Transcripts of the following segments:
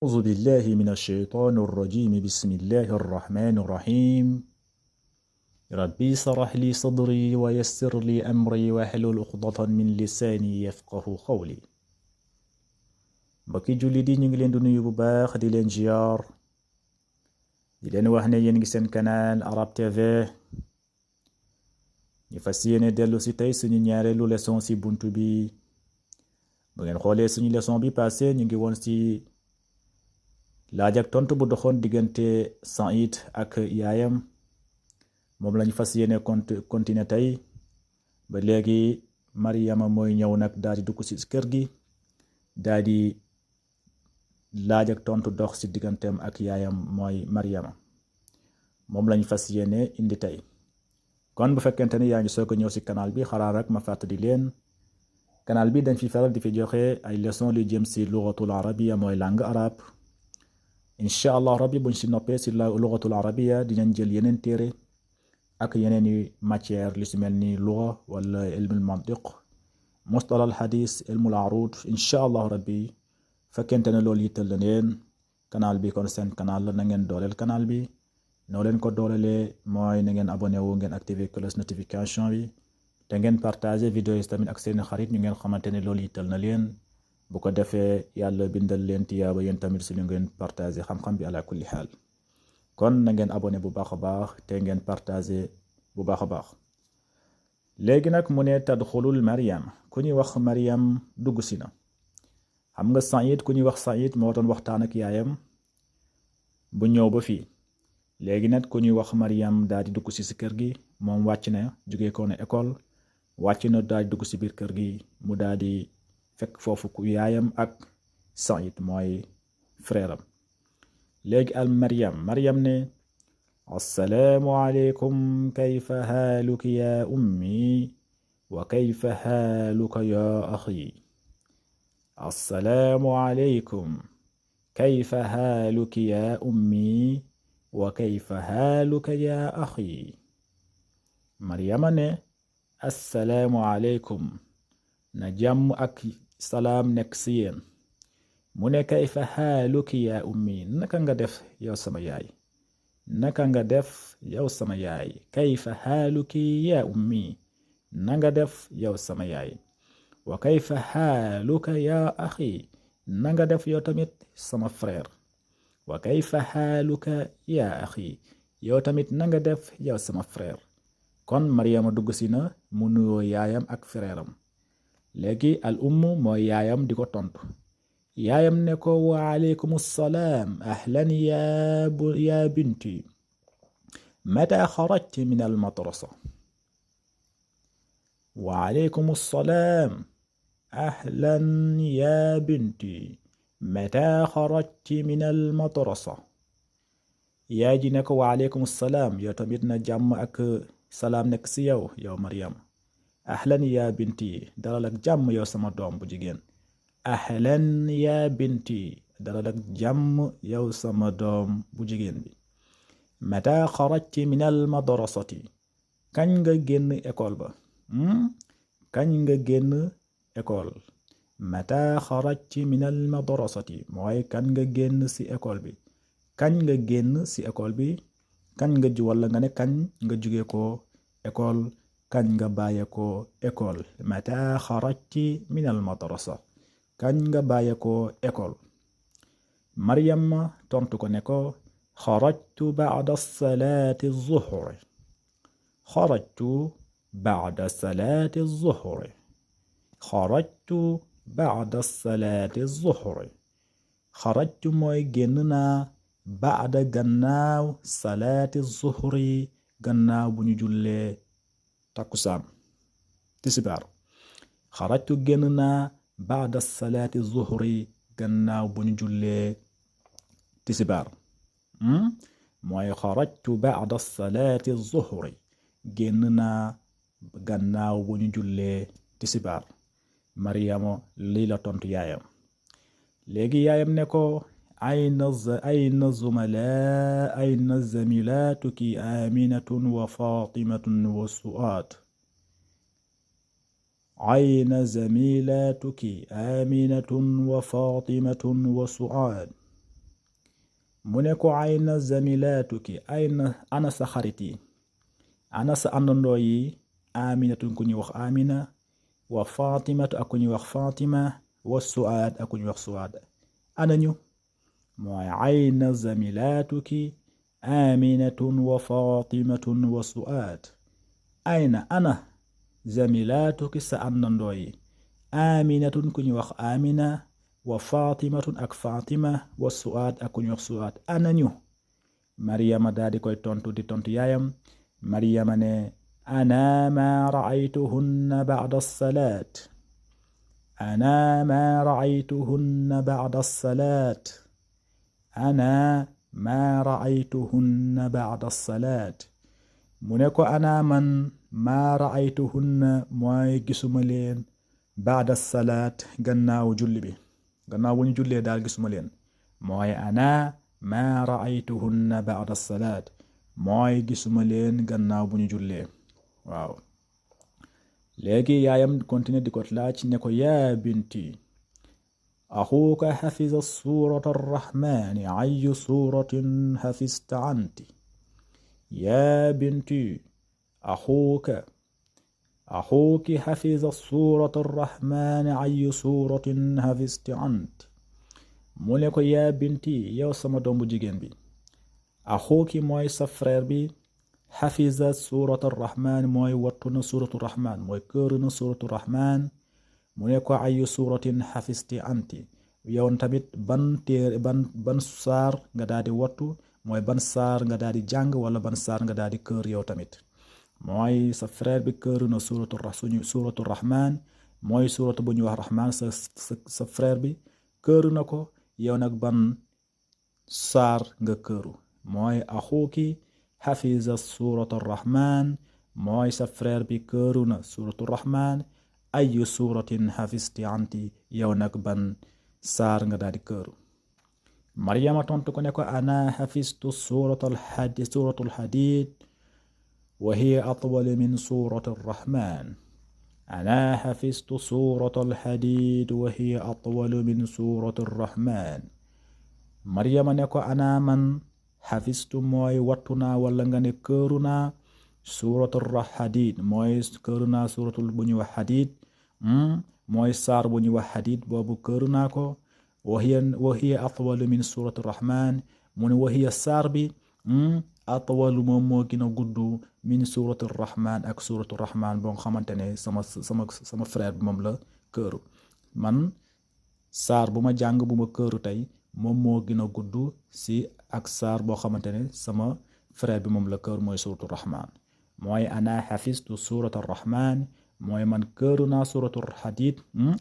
أعوذ بالله من الشيطان الرجيم بسم الله الرحمن الرحيم ربي اشرح لي صدري ويسر لي أمري واحلل عقدة من lisaani yafqahu qawli mbokki jullit yi ñu ngi leen di nuyu bu baax di leen ziar di leen wax ne yéen ngi seen canal Arab TV ñu fas yéene dellu si tey suñu ñaareelu leçon si buntu bi bu ngeen xoolee suñu leçon bi passé ñu ngi woon si laaj ak tontu bu doxoon diggante Saïd ak yaayam moom lañu fas yéene continuer tey ba léegi Mariama mooy ñëw nag daal di dugg ci kër gi daal di laaj ak tontu dox ci digganteem ak yaayam mooy Mariama moom lañu fas yéene indi tey kon bu fekkente ni yaa ngi soog a ñëw ci canal bi xaraa rek ma fàttali leen canal bi dañ fi faral di fi joxe ay leçon lu jëm ci lugatul arabiya mooy langue arabe incha allah rabbi buñ si noppee si la lugatul arabiya dinañ jël yeneen téere ak yeneen i matière li si mel ni luga wala ilmul mantiq mustalah al hadis ilmul arud incha allah rabbi fekkente ne loolu yittal la leen canal bi kon seen canal la na ngeen dooleel canal bi noo leen ko doolelee mooy na ngeen abonné wu ngeen activer cloche notification bi te ngeen partager vidéo yi tamit ak seeni xarit ñu ngeen xamante ne loolu yittal na leen bu ko defee yàlla bindal leen tiyaaba yéen tamit si lu ngeen partager xam-xam bi ala kulli xaal kon na ngeen abonné bu baax a baax te ngeen partager bu baax a baax léegi nag mu ne tadxulul Mariam ku ñuy wax Mariam dugg si na xam nga Saïd ku ñuy wax Saïd moo doon waxtaan ak yaayam bu ñëw ba fii léegi nag ku ñuy wax Mariam daal di dugg si kër gi moom wàcc na jóge ko ne école wàcc na daal di dugg si biir kër gi mu daal di fekk foofu ku yaayam ak Saïd mooy frère am léegi al Mariam ne assalaamu aleykum kayfa haaluki ya ummi wa kayfa haaluka ya axi assalaamu aleykum kayfa haaluki ya ummi wa kayfa haaluka ya axi Mariama ne assalaamu aleykum na jàmm ak salaam nekk si yéen mu ne kayfa haaluki yaa ummi naka nga def yow sama yaay naka nga def yow sama yaay kayfa haaluki yaa ummi na nga def yow sama yaay wa kayfa haaluka yaa axi na nga def yow tamit sama frère wa kayfa haaluka yaa axi yow tamit na nga def yow sama frère kon Mariama dugg si na mu nuyoo yaayam ak frère am léegi al mooy yaayam di ko tontu yaayam ne ko wa aleykum salaam ahlan ya binti mata xarajti min al madrasa wa aleykum salaam ahlan ya binti mata xarajti min al madrasa yaay ji ne ko wa aleykum salaam yow tamit na jàmm ak salaam nekk si yow Mariam ahlan ya binti dalal ak jàmm yow sama doom bu jigéen ahlan ya binti dalal ak jàmm yow sama doom bu jigéen bi mata xarajti min al madrasati kañ nga génn école ba kañ nga génn école mata xarajti min al madrasati mooy kañ nga génn ci école bi kañ nga génn ci école bi kañ nga walla nga ne kañ nga jóge ko école kañ nga bàyye ko école mata xarajti min al madrasa kañ nga bàyye ko école Mariam tontu ko ne ko xarajtu ba'da salaati zuhri xarajtu ba'da salaati zuhri xarajtu ba'da salaati zuhri xarajtu mooy génn naa ba'da gannaaw salaati zuhri gannaaw bu ñu jullee takkusaan tisbaar xarajtu génn naa baada salaati zuhri gannaaw bu ñu jullee tisbaar mooy xarajtu baada salaati zuhri génn naa gannaaw bu ñu jullee tisbaar Mariama lii la tontu yaayam léegi yaayam ne ko ayna zamilaatuki aminatun wa fatimatun wa su'aad ayna zamilaatuki aminatun wa fatimatun wa su'aad mu ne ko ayna zamilatuki ana sa xarit yi ana sa àndandoo yi aminatu ku ñuy wax amina wa fatimatu ak ku ñuy wax fatima wa suaad ak ku ñuy wax suaad ana ñu mooy ayna zamilatuki aminatun wa fatimatun wa suaad ayna ana zamilatuki sa àndandoo yi aminatun ku ñuy wax amina wa fatimatun ak fatima wa suaad ak ku ñuy wax suaad ana ñu maryama daal di koy tontu yaayam maryama ne ana ma ra'aytuhunna ba'da as-salaat ana ma ra'aytuhunna ba'da as-salaat ana ma ra'aytuhunna ba'da as-salaat mu ne ko ana man ma ra'aytuhunna mooy gisuma leen ba'da as-salaat gannaaw julli bi gannaaw bu ñu jullee daal gisuma leen mooy ana ma ra'aytuhunna ba'da as-salaat mooy gisuma leen gannaaw bu ñu jullee waaw léegi yaayam continuer di ko laaj ne ko yaa binti axuuka xafiza suurata arrahmaani ayu suuratin xafista anti yaa binti axuuki xafiza suurata arrahmaani ayu suuratin xafista anti mu ne ko yaa binti yow sama doom bu jigéen bi axuuki mooy sa frère bi xafiza suurat arrahman mooy wattu na suuratu rahman mooy këru na suuratu rahman mu ne ko ayu suuratin xafisti anti yow tamit ban saar nga daal di wattu mooy ban saar nga daal di jàng wala ban saar nga daal di kër yow tamit mooy sa frère bi këru na suuratu rahman mooy suuratu bu ñuy wax rahman sa frère bi këru na ko yow nag ban saar nga këru mooy axuuki xafiza suuratu rahman mooy sa frère bi këru na suuratu rahman ayu suuratin xafisti anti yow nag ban saar nga daal di këru maryama tontu ko ne ko ana xafistu suuratul xadiid wa hiya atwal min suurati rahman ana xafistu suuratul xadiid wa hiya atwal min suurati rahman maryama ne ko ana man xafistu mooy wattu naa wala nga ne këru naa suuratul xadiid mooy këru naa suuratul bu ñuy wax xadiid mooy saar bu ñuy wax xadiid boobu këru naa ko wa hiya atwalu min suurati rahman mu ne wa hiya saar bi atwalu moom moo gën a gudd min suurati rahman ak suuratu rahman boo xamante ne sama frère bi moom la këru man saar bu ma jàng bu ma këru tey moom moo gën a gudd si ak saar boo xamante ne sama frère bi moom la kër mooy suuratu rahman mooy ana xafistu suurat arrahman mooy man këru naa suuratul xadiid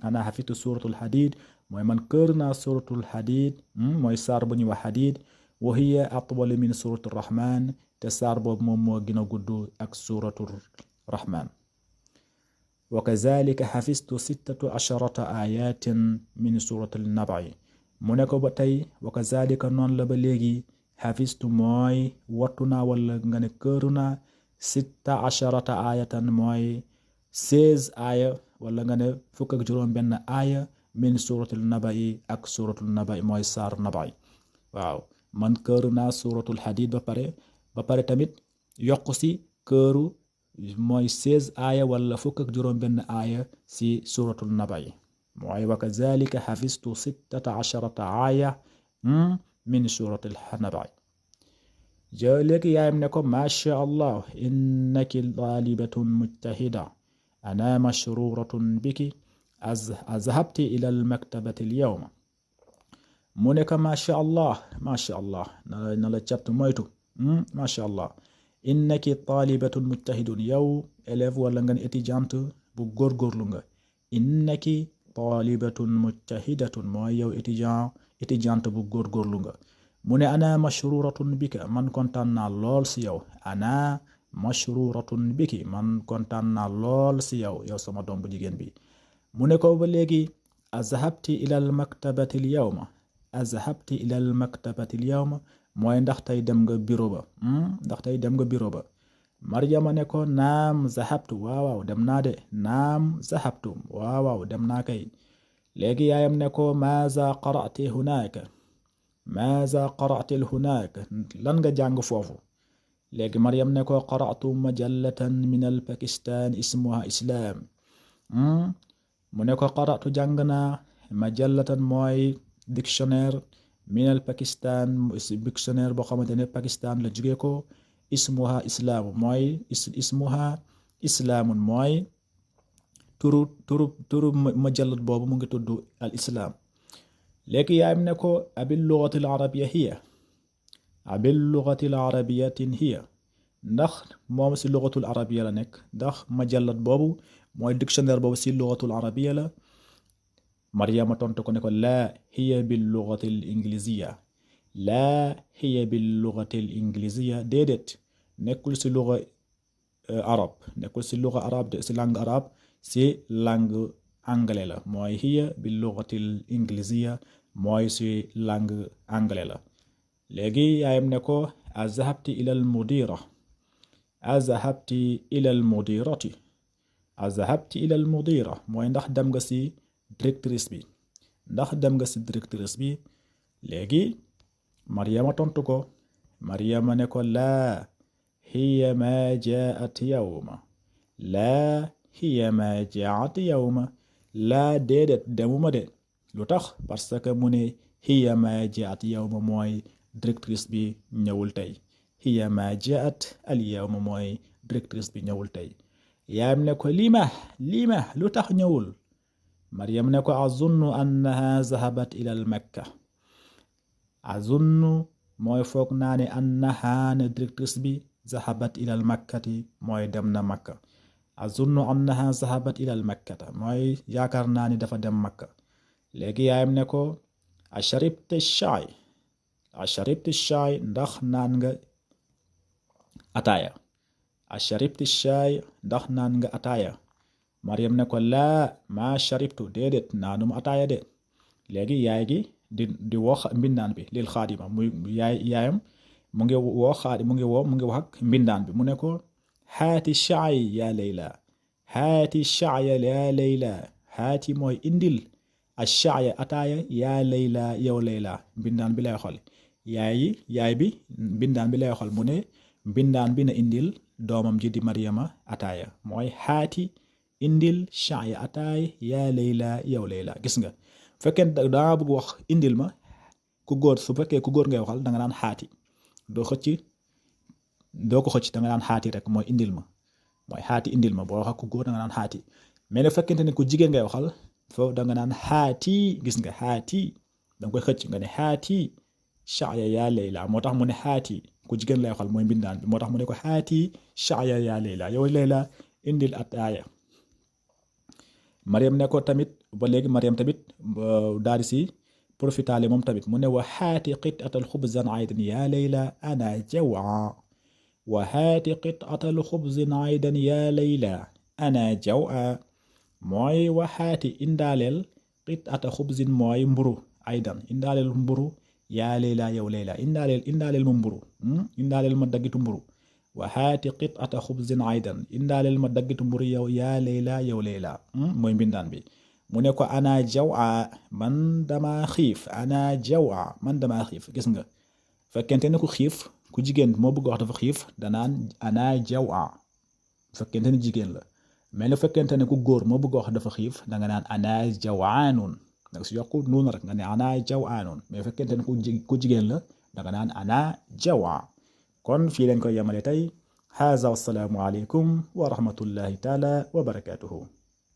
ana xafistu suuratul xadiid mooy man këru naa suuratul xadiid mooy saar bu ñuy wax xadiid wa hiya atwal min suurati rahman te saar boobu moom moo gën a gudd ak suuratul rahman wa kazalika xafistu 16 ayatin min suuratil nabai mu ne ko ba tey wa kazalika noonu la ba léegi xafistu mooy wattu naa wala nga ne këru naa 16 ayatan mooy 16 aaya wala nga ne fukk ak juróom benn aaya min suuratul nabai ak suuratul nabai mooy saar nabai waaw man këru naa suuratul xadiid ba pare tamit yokk si këru mooy 16 aaya wala fukk ak juróom benn aaya si suuratul nabai mooy wa kazalika xafistu 16 aaya min suuratil nabai léegi yaayam ne ko macha allah innaki taalibatun mujtahida ana mashruratun biki azhabti ila almaktabati alyawma mu ne ko macha allah na la cat moytu macha allah innaki taalibatun mujtahidun yow élève wala nga ne étudiante bu góorgóorlu nga innaki taalibatun mujtahidatun mooy yow étudiante bu góorgóorlu nga mu ne ana mashruratun bika man kontaan naa lool si yow ana mashruratun biki man kontaan naa lool si yow sama doom bu jigéen bi mu ne ko ba léegi azhabti ila al maktabati al yawma mooy ndax tey dem nga bureau ba Maryama ne ko naam zahabtu waaw dem naa de naam zahabtu waaw dem naa kay léegi yaayam ne ko maaza qara'ti hunaaka maaza qara'til hunaak lan nga jàng foofu léegi Maryam ne ko qara'tu majallatan min al Pakistan ismuha Islam mu ne ko qara'tu jàng naa majallatan mooy dictionnaire min al Pakistan dictionnaire boo xamante ne Pakistan la jóge ko ismuha Islam mooy ismuha islaamun mooy turu majallat boobu mu ngi tudd al islam léegi yaayam ne ko abil lugatil arabiyya hiya abil lugatil arabiyyatin hiya ndax moom si lugatul arabiyya la nekk ndax majallat boobu mooy dictionnaire boobu si lugatul arabiyya la Maryama tontu ko ne ko laa hiya bil lugatil ingliziyya laa hiya bil lugatil ingliziyya déedéet nekkul si luga arab nekkul si luga arab de si langue arab si langue anglais la mooy hiya bil lugatil ingliziyya mooy si langue anglais la léegi yaayam ne ko azahabti ilal mudira azahabti ilal mudirati azahabti ilal mudira mooy ndax dem nga si directrice bi ndax dem nga si directrice bi léegi Maryama tontu ko Maryama ne ko laa hiya ma jaat yawma laa hiya ma jaat yawma laa déedéet demuma de lu tax parce que mu ne hiya ma jaat yawma mooy directrice bi ñëwul tey hiya ma jaat al yawma mooy directrice bi ñëwul tey yaayam ne ko lima lu tax ñëwul Maryam ne ko azunnu annaha zahabat ila al makka azunnu mooy foog naa ne annaha ne directrice bi zahabat ila al makkati mooy dem na makka azunnu annaha zahabat ila al makkata mooy yaakaar naa ni dafa dem makka léegi yaayam ne ko asharibti shaay ndax naan nga ataaya asharibti shaay ndax naan nga ataaya Maryam ne ko laa maa sharibtu déedéet naanuma ataaya de léegi yaay gi di woo mbindaan bi lil xaadima muy yaayam mu ngi wax ak mbindaan bi mu ne ko haati shaay yaa layla haati shaaya yaa layla haati mooy indil ashaaya ataaya yaa layla yow layla mbindaan bi lay xol yaay bi mbindaan bi lay xol mu ne mbindaan bi na indil doomam ji di Maryama ataaya mooy haati indil shaaya ataaya yaa layla yow layla gis nga fekkee daa bëgg wax indil ma ku góor su fekkee ku góor ngay waxal danga naan haati doo ko xëcc danga naan haati rek mooy indil ma mooy haati indil ma boo wax ak ku góor danga naan haati mais nag fekkente ne ku jigéen ngay waxal foofu danga naan haati gis nga haati danga koy xëcc nga ne haati shaaya yaa layla moo tax mu ne haati ku jigéen lay waxal mooy mbindaan bi moo tax mu ne ko haati shaaya yaa layla yow layla indil ataaya Maryam ne ko tamit ba léegi Maryam tamit daal di si profitaale moom tamit mu ne wa haati qit'atal xubzan aydan yaa layla ana jawa wa haati qit'atal xubzin aydan yaa layla ana jawa mooy wa haati indaaleel qit'ata xubzin mooy mburu aydan indaaleel mburu yaa layla yow layla indaaleel ma mburu indaaleel ma daggitu mburu wa haati qit'ata xubzin aydan indaaleel ma daggitu mburu yow yaa layla yow layla mooy mbindaan bi mu ne ko ana jawa man dama xiif ana jawa man dama xiif gis nga fekkente ne ku xiif ku jigéen moo bëgg wax dafa xiif danaan ana jawa fekkente ne jigéen la mais lu fekkente ne ku góor moo bëgg wax dafa xiif danga naan ana jawaanun danga si yokku nuun rek nga ne ana jawaanun mais fekkente ne ku jigéen la danga naan ana jawa kon fii leen koy yemale tey haza wassalaamu aleykum wa rahmatullahi taala wa barakatuhu